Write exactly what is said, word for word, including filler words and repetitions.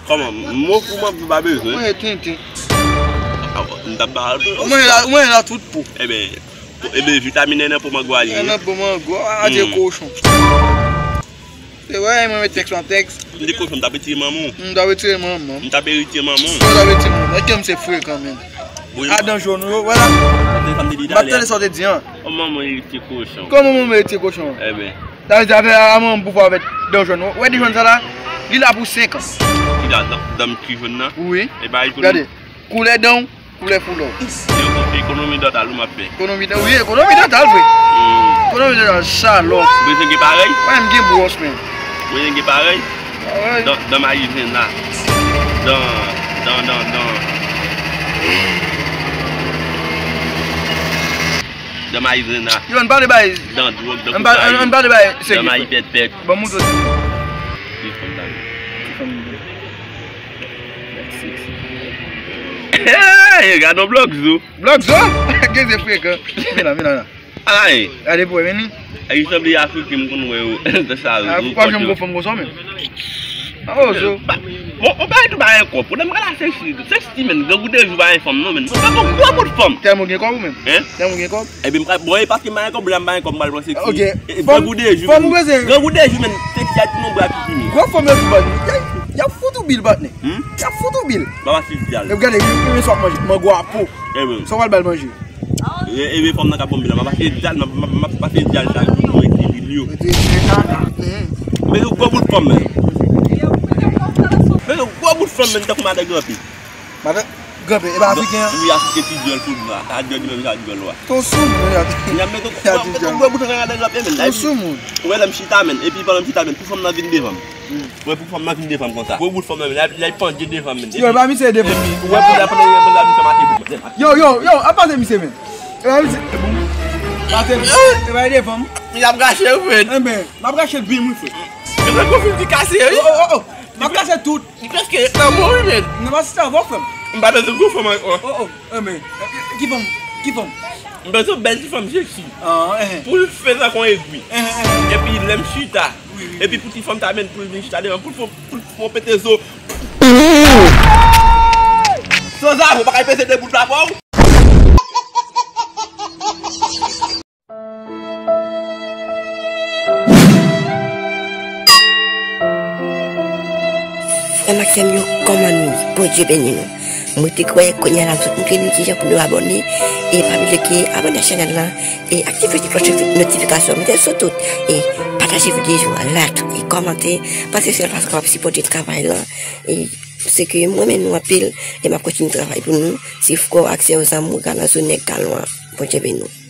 Kòman? Mo pou mango pa bezwen. Mwen tenten. Ah, m t ap ba w. Ou manje la, ou manje la tout po. Eben, eben, vitamine nan po mango a li ye. Nan po mango, a di kochon. Se vre, mwen met tèks nan tèks. M di kochon, m t ap retire manman w. M t ap retire manman. M t ap retire manman w. M t ap retire manman. Èske m se frekan menm? Wi. A dan jòn ou yo, wè la. M ap tande sa w te di an. Kòman mwen retire kochon? Kòman mwen retire kochon? Eben. Sa vle di afè a manman pou fè avèk dan jòn. Ou wè dan jòn sa la? Li la pou senk an. Ki dan, dan, dan ki jòn nan? Wi. E pa ekonomi. Gade. Koulè dan w, koulè foulè w. Ekonomi dantal ou m ap fè. Ekonomi dan, wi, ekonomi dantal vre. Hmm. Ekonomi dantal, salòp. Bezwen gen parèy? Mwen menm gen bwòs menm. Bezwen gen parèy? Parèy. Dan, dan maizena. Dan, dan, dan, dan. Dan maizena. Yo, ann pale bay. Dan dwòg, dan kokayin. Ann pale bay. Dan mayi pètpèt. Ban m montre w. Ti fanm ta ye. Ti fanm. Hey, gade yon blòk zo. Blòk zo? Gen ze frekan. Vin la, vin la, vin la. Ay. Gade pou wè, vini. Ay, li sanble Afriken m konn wè yo. Sa sa. Ah, ou pa janm gon fanm konsa, men. Ah, oh, zo. Bon, ou pa tou ba yon kòb. Pwoblèm ka la sexy. Sexy, men. Grangou de jou ba yon fanm, non, men. Mwen pa gon gwo bout fanm. Tèlman ou gen kòb ou menm? Hein? Tèlman ou gen kòb? Ebyen, m pa, bon, e paske m pa gen kòb, la m pa gen kòb, m pral pran sexy. Ok. E, e, grangou de jou, men. Grangou de jou, men. Sexy a ti non bra ki fini. Gwo fanm yo tou bòn. Y a, y a fout ou bil, patnè. Hmm? Y a fout ou bil. Ba pase dyal. E gade, men, men sa w ap manje. Mango a po. Ebyen. Sa w pral ba l manje? E, e, men fanm nan ka bon bil la. M ap pase dyal, m ap, m ap, m ap pase dyal chak jou pou ekilibre yo. Mete, mete kaka. Hmm. Men yon gwo bout fanm, men. Men yon gwo bout fanm, men, tankou madan Granpe. Madan Granpe, e pa afriken an? Wi, Afriken ti dyòl fout la. A dyòl li menm, sa dyòl wa. Ton soumoun, ya. Y ap mete yon gwo bout fanm madan Granpe, men. Ton soumoun. Ou wè lè m chita, men. Epi pandan m chita, men, pou fanm nan vin devan m. Hmm. Ou wè pou fanm nan vin devan m konsa. Gwo bout fanm nan, men. Lè, lè l pandye devan m, men. Yo, e pa misye devan m. Epi, ou wè pou lè pandan l, pandan l ap fè maten pou mwen. Yo, yo, yo, ap pase misye, men. E pa misye. Pase, e pa devan m. Li ap rache, frè. Enben, m ap rache l byen, wi, frè. Yo, frè, konfim ki kase, wi. Oh, oh, oh, oh. M ap kase tout. M prèske nan mò wi, men. Non, pa sista, bon, frè m. M pa bezwen gwo fanm ankò. Oh, oh, oh, men. Ki fanm? Ki fanm? M bezwen bèl ti fanm sexy. Ah, eh. Pou l fè sa kon egwi. Eh, eh, eh. Epi lè m chita. Wi, wi, wi. Epi pou ti fanm ta, men, pou l vin chita devan, pou l fè, pou l fè pete zo. Sanzave, ou pa ka pete de bout la, bò. Frè m ak sè m yo, kòman nou ye? Bondye beni nou. Mwen te kwè kounye a la m sot montre nou kijan pou nou abòne. E pa bliye ke abòne ak chanèl la. E aktive ti klòch notifikasyon. Mete l sou tout. E pataje videyo a, like e kòmante. Paske se sèl fason w kapab sipòte travay la. E se ke m renmen nou anpil. E m ap kontinye travay pou nou. Se frè w ak sè w, zanmi w, galanzo nèg galon an. Bondye beni nou.